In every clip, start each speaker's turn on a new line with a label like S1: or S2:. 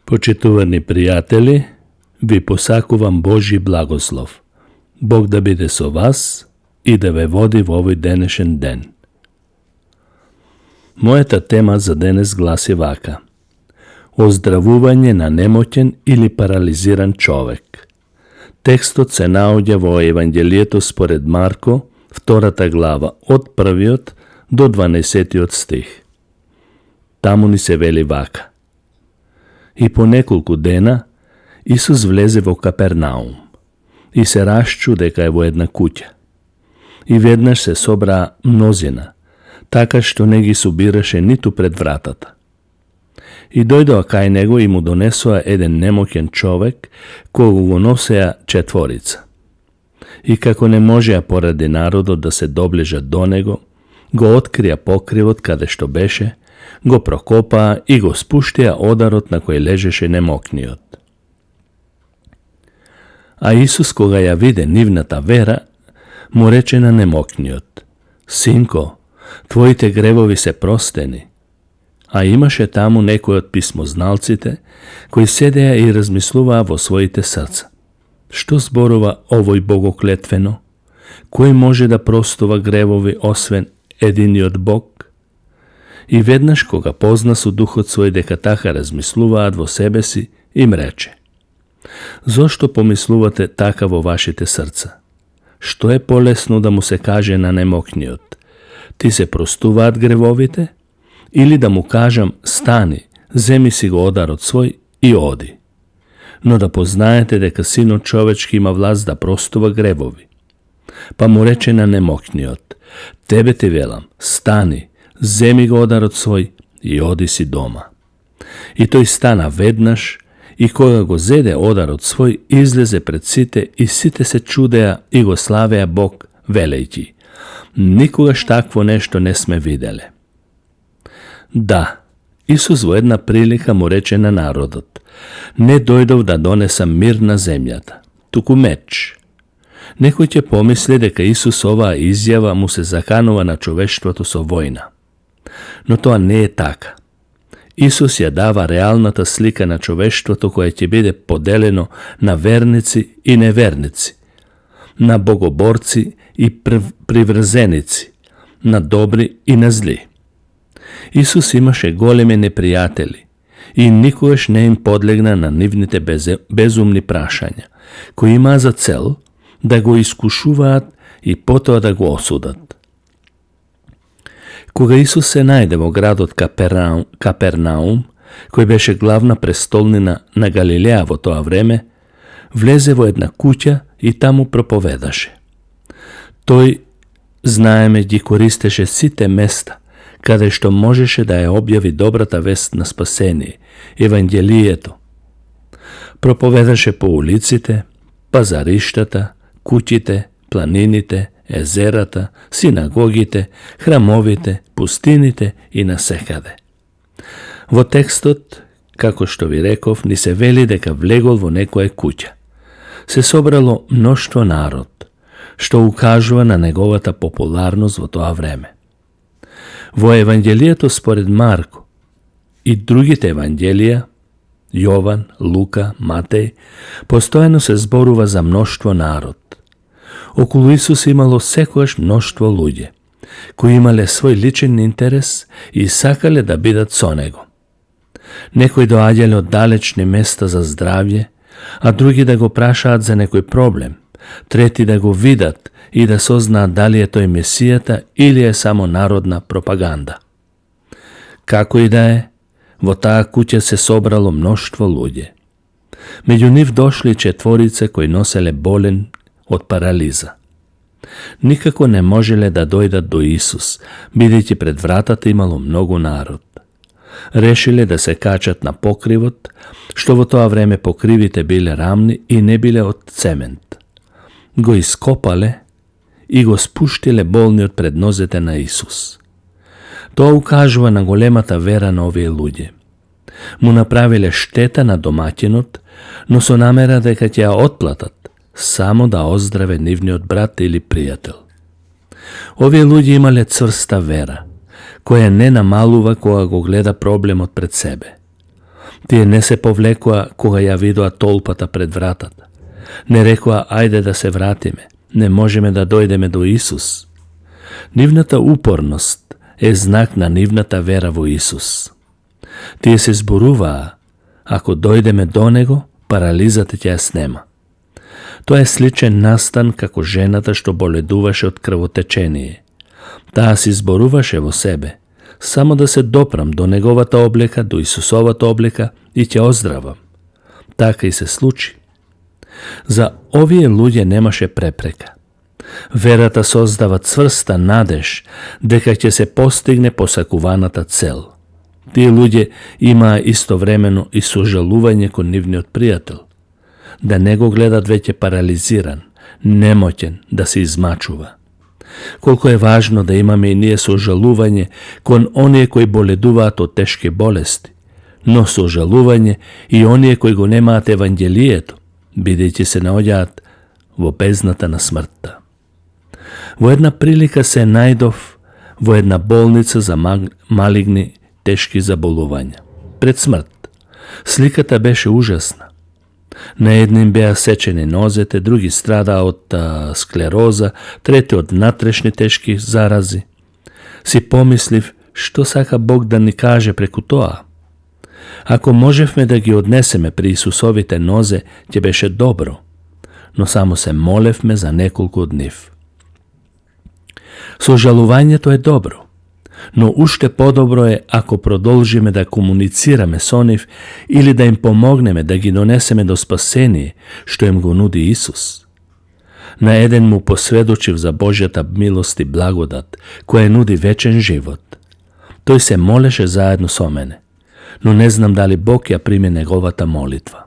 S1: Почитувани пријатели, ви посакувам Божи благослов. Бог да биде со вас и да ве води во овој денешен ден. Мојата тема за денес гласи вака: оздравување на немоќен или парализиран човек. Текстот се наоѓа во Евангелието според Марко, 2 глава, од 1 до 12 стих. Таму ни се вели вака: и по неколку дена Исус влезе во Капернаум и се расчу дека е во една куќа. И веднаш се собраа мнозина, така што не ги собираше ниту пред вратата. И дојдоа кај него и му донесоа еден немоќен човек, кој го носеа четворица. И како не можеа поради народот да се доближат до него, го открија покривот каде што беше, го прокопаа и го спуштија ударот на кој лежеше немокниот. А Исус, кога ја виде нивната вера, му рече на немокниот: Синко, твоите гревови се простени. А имаше таму некои од писмозналците, кои седеа и размислуваа во своите срца: што зборува овој богоклетвено? Кој може да простува гревови освен единиот Бог? И веднаш кога позна со духот свој дека така размислуваат во себе си, им рече: зошто помислувате така во вашите срца? Што е полесно да му се каже на немокниот: ти се простуваат гревовите, или да му кажам: стани, земи си го ударот свој и оди? Но да познаете дека Синот човечки има власт да простува гревови. Па му рече на немокниот: тебе ти велам, стани, земи го ударот свој и оди си дома. И тој стана веднаш, и кога го зеде ударот свој, излезе пред сите и сите се чудеа и го славеа Бог, велејќи: никогаш такво нешто не сме виделе. Да, Исус во една прилика му рече на народот: не дојдов да донесам мир на земјата, туку меч. Некој ќе помисли дека Исус оваа изјава му се заканува на човештвото со војна. Но тоа не е така. Исус ја дава реалната слика на човештвото кое ќе биде поделено на верници и неверници, на богоборци и приврзеници, на добри и на зли. Исус имаше големи непријатели и никогаш не им подлегна на нивните безумни прашања, кои имаа за цел да го искушуваат и потоа да го осудат. Кога Исус се најде во градот Капернаум, кој беше главна престолнина на Галилеја во тоа време, влезе во една куќа и таму проповедаше. Тој, знаеме, ги користеше сите места каде што можеше да ја објави добрата вест на спасение, Евангелието. Проповедаше по улиците, пазариштата, куќите, планините, езерата, синагогите, храмовите, пустините и насекаде. Во текстот, како што ви реков, ни се вели дека влегол во некоја куќа. Се собрало мноштво народ, што укажува на неговата популарност во тоа време. Во Евангелието според Марко и другите Евангелија, Јован, Лука, Матеј, постојано се зборува за мноштво народ. Околу Исус имало секојаш мноштво луѓе, кои имале свој личен интерес и сакале да бидат со него. Некои доаѓале од далечни места за здравје, а други да го прашаат за некој проблем, трети да го видат и да сознаат дали е тој Месијата или е само народна пропаганда. Како и да е, во таа куќа се собрало мноштво луѓе. Меѓу нив дошли четворица кои носеле болен од парализа. Никако не можеле да дојдат до Исус, бидејќи пред вратата имало многу народ. Решиле да се качат на покривот, што во тоа време покривите биле рамни и не биле од цемент. Го ископале и го спуштиле болниот пред нозете на Исус. Тоа укажува на големата вера на овие луѓе. Му направиле штета на домаќинот, но со намера дека ќе ја отплатат, само да оздраве нивниот брат или пријател. Овие луѓе имале цврста вера, која не намалува кога го гледа проблемот пред себе. Тие не се повлекоа кога ја видоа толпата пред вратата. Не рекоа, ајде да се вратиме, не можеме да дојдеме до Исус. Нивната упорност е знак на нивната вера во Исус. Тие се зборуваа, ако дојдеме до Него, парализата ќе ја снема. Тоа е сличен настан како жената што боледуваше од крвотечение. Таа си зборуваше во себе, само да се допрам до неговата облека, до Исусовата облека и ќе оздравам. Така и се случи. За овие луѓе немаше препрека. Верата создава цврста надеж дека ќе се постигне посакуваната цел. Тие луѓе имаа истовремено и сожалување кон нивниот пријател, да не го гледат веќе парализиран, немоќен да се измачува. Колко е важно да имаме и ние сожалување кон оние кои боледуваат од тешки болести, но сожалување и оние кои го немаат Евангелието, бидејќи се наоѓаат во бездната на смртта. Во една прилика се најдов во една болница за малигни тешки заболувања. Пред смрт. Сликата беше ужасна. На едним беа сечени нозете, други страдаа од склероза, трети од внатрешни тешки зарази. Си помислив, што сака Бог да ни каже преку тоа? Ако можевме да ги однесеме при Исусовите нозе, ќе беше добро, но само се молевме за неколку од нив. Сожалувањето е добро, но уште подобро е ако продолжиме да комуницираме со нив или да им помогнеме да ги донесеме до спасение, што им го нуди Исус. На еден му посведочив за Божјата милост и благодат, која нуди вечен живот. Тој се молеше заедно со мене, но не знам дали Бог ја прими неговата молитва.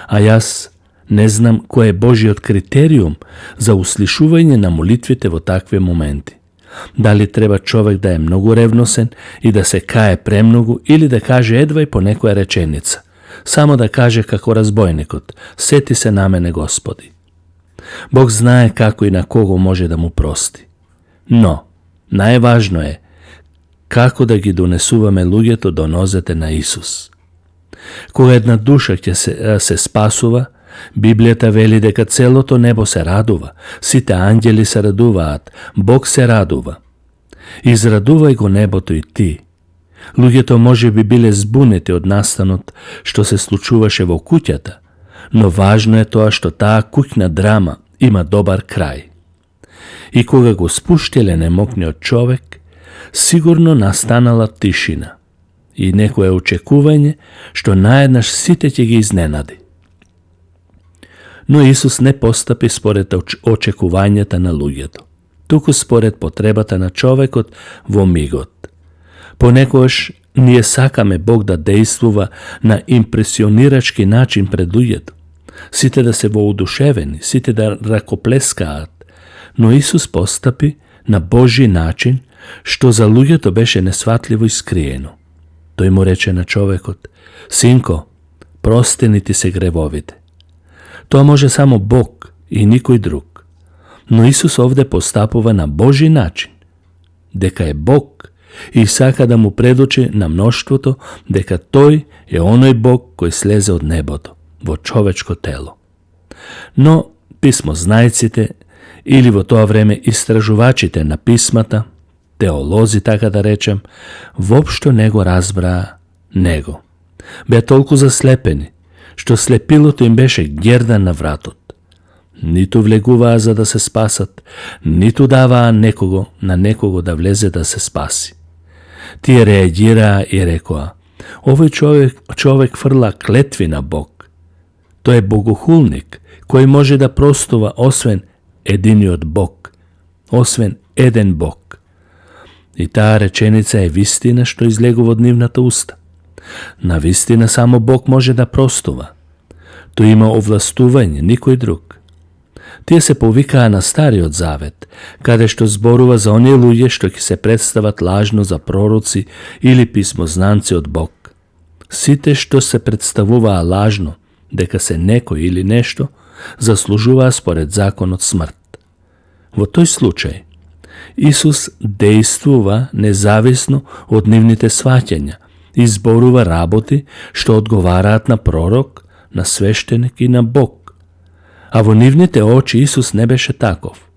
S1: А јас не знам кој е Божиот критериум за услишување на молитвите во такви моменти. Дали треба човек да е многу ревносен и да се кае премногу или да каже едва и по некоја реченица. Само да каже како разбойникот, сети се на мене Господи. Бог знае како и на кого може да му прости. Но, најважно е како да ги донесуваме луѓето до нозете на Исус. Кога една душа ќе се спасува, Библијата вели дека целото небо се радува, сите ангели се радуваат, Бог се радува. Израдувај го небото и ти. Луѓето може би биле збунети од настанот што се случуваше во куќата, но важно е тоа што таа куќна драма има добар крај. И кога го спуштиле немокниот човек, сигурно настанала тишина и некое очекување што наеднаш сите ќе ги изненади. Но Исус не постапи според очекувањата на луѓето, туку според потребата на човекот во мигот. Понекогаш ние сакаме Бог да дејствува на импресионирачки начин пред луѓето, сите да се воодушевени, сите да ракоплескаат, но Исус постапи на Божи начин, што за луѓето беше несватливо и скриено. Тој му рече на човекот: "Синко, простени ти се гревовите." Тоа може само Бог и никој друг. Но Исус овде постапува на Божи начин, дека е Бог и сака да му предочи на мноштвото дека Тој е оној Бог кој слезе од небото во човечко тело. Но писмознајците или во тоа време истражувачите на писмата, теолози така да речем, воопшто не го разбраа него. Беа толку заслепени, што слепилото им беше гердан на вратот. Ниту влегуваа за да се спасат, ниту даваа на некого да влезе да се спаси. Тие реагираа и рекоа: "Овој човек фрла клетви на Бог. Тој е богохулник, кој може да простува освен единиот Бог, освен еден Бог." И таа реченица е вистина што излегува од нивната уста. На вистина само Бог може да простува. Тој има овластување, никој друг. Тие се повикаа на Стариот Завет, каде што зборува за оние луѓе што ќе се представат лажно за пророци или писмознанци од Бог. Сите што се представуваа лажно, дека се некој или нешто, заслужуваа според законот смрт. Во тој случај, Исус дејствува независно од нивните сваќања и зборува работи што одговараат на пророк, на свештеник и на Бог. А во нивните очи Исус не беше таков.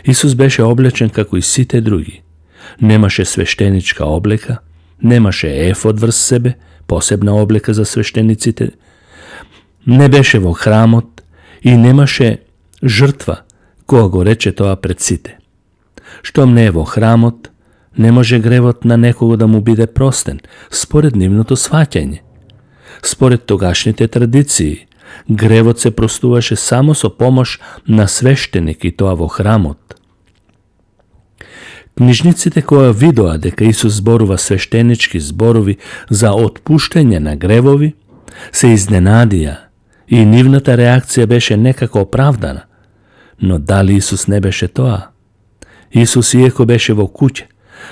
S1: Исус беше облечен како и сите други. Немаше свештеничка облека, немаше ефод врз себе, посебна облека за свештениците, не беше во храмот и немаше жртва, која го рече тоа пред сите. Штом не е во храмот, не може гревот на некого да му биде простен, според нивното сваќање. Според тогашните традиции, гревот се простуваше само со помош на свештеник и тоа во храмот. Книжниците кои видоа дека Исус зборува свештенички зборови за отпуштање на гревови, се изненадија и нивната реакција беше некако оправдана. Но дали Исус не беше тоа? Исус, иако беше во куќа,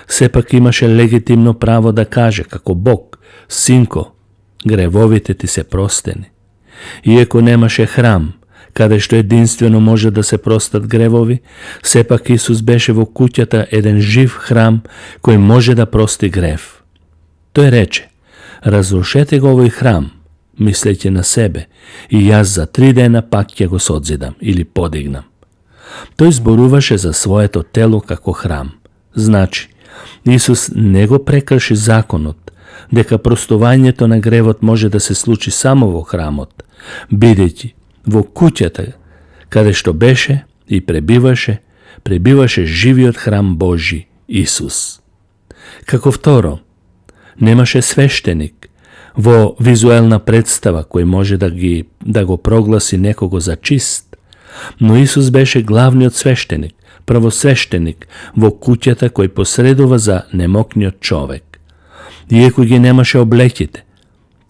S1: сепак имаше легитимно право да каже како Бог: синко, гревовите ти се простени. Иако немаше храм, каде што единствено може да се простат гревови, сепак Исус беше во куќата еден жив храм кој може да прости грев. Тој рече: разрушете го овој храм, мислејќи на себе, и јас за 3 дена пак ќе го содзидам или подигнам. Тој зборуваше за своето тело како храм. Значи, Исус не го прекрши законот, дека простувањето на гревот може да се случи само во храмот, бидејќи во куќата, каде што беше и пребиваше живиот храм Божи, Исус. Како второ, немаше свештеник во визуелна представа кој може да го прогласи некого за чист, но Исус беше главниот свештеник, првосвештеник во куќата кој посредува за немокниот човек. Иако ги немаше облеките,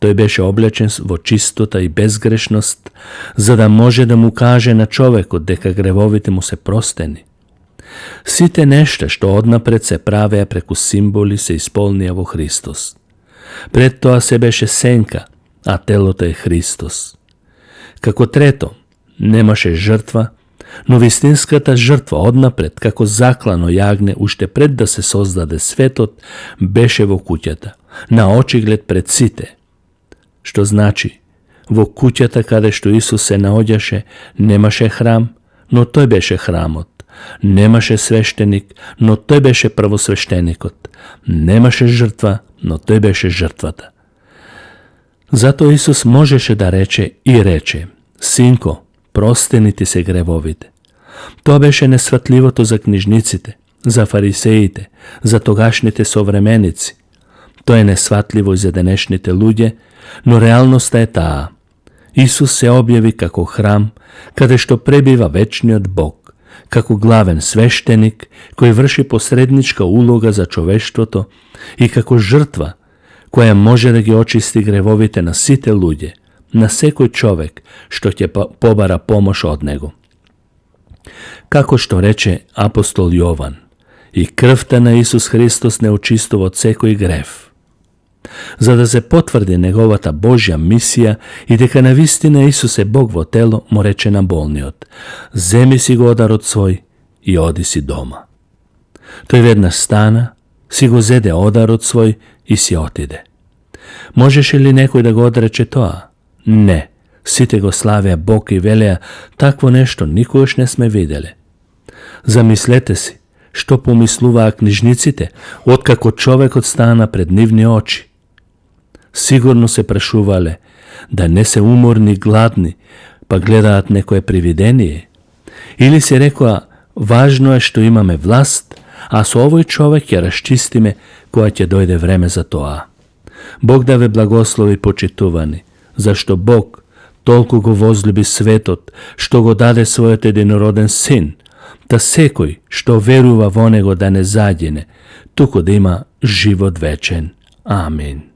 S1: тој беше облечен во чистота и безгрешност, за да може да му каже на човекот дека гревовите му се простени. Сите нешта што однапред се правеа преку символи се исполнија во Христос. Пред тоа се беше сенка, а телото е Христос. Како трето, немаше жртва, но вистинската жртва однапред, како заклано јагне, уште пред да се создаде светот, беше во куќата, на очиглед пред сите. Што значи, во куќата каде што Исус се наоѓаше, немаше храм, но тој беше храмот. Немаше свештеник, но тој беше првосвештеникот. Немаше жртва, но тој беше жртвата. Затоа Исус можеше да рече и рече: синко, простени ти се гревовите. Тоа беше несватливото за книжниците, за фарисеите, за тогашните современици. Тоа е несватливо и за денешните луѓе, но реалноста е таа. Исус се објави како храм, каде што пребива вечниот Бог, како главен свештеник кој врши посредничка улога за човештвото и како жртва која може да ги очисти гревовите на сите луѓе, на секој човек што ќе побара помош од него. Како што рече апостол Јован: и крвта на Исус Христос не очистува од секој грев. За да се потврди неговата Божја мисија и дека навистина Исус е Бог во тело, му рече на болниот: земи си го одарот свој и оди си дома. Тој веднаш стана, си го зеде одарот свој и си отиде. Можеше ли некој да го одрече тоа? Не, сите го славеа Бог и велеа: такво нешто никогаш не сме виделе. Замислете си, што помислуваа книжниците, откако човекот стана пред нивни очи. Сигурно се прашувале да не се уморни, гладни, па гледаат некое привидение. Или се рекоа: важно е што имаме власт, а со овој човек ќе расчистиме кога ќе дојде време за тоа. Бог да ве благослови, почитувани, зашто Бог толку го возлюби светот, што го даде својот единороден син, да секој што верува во него да не загине, туку да има живот вечен. Амин.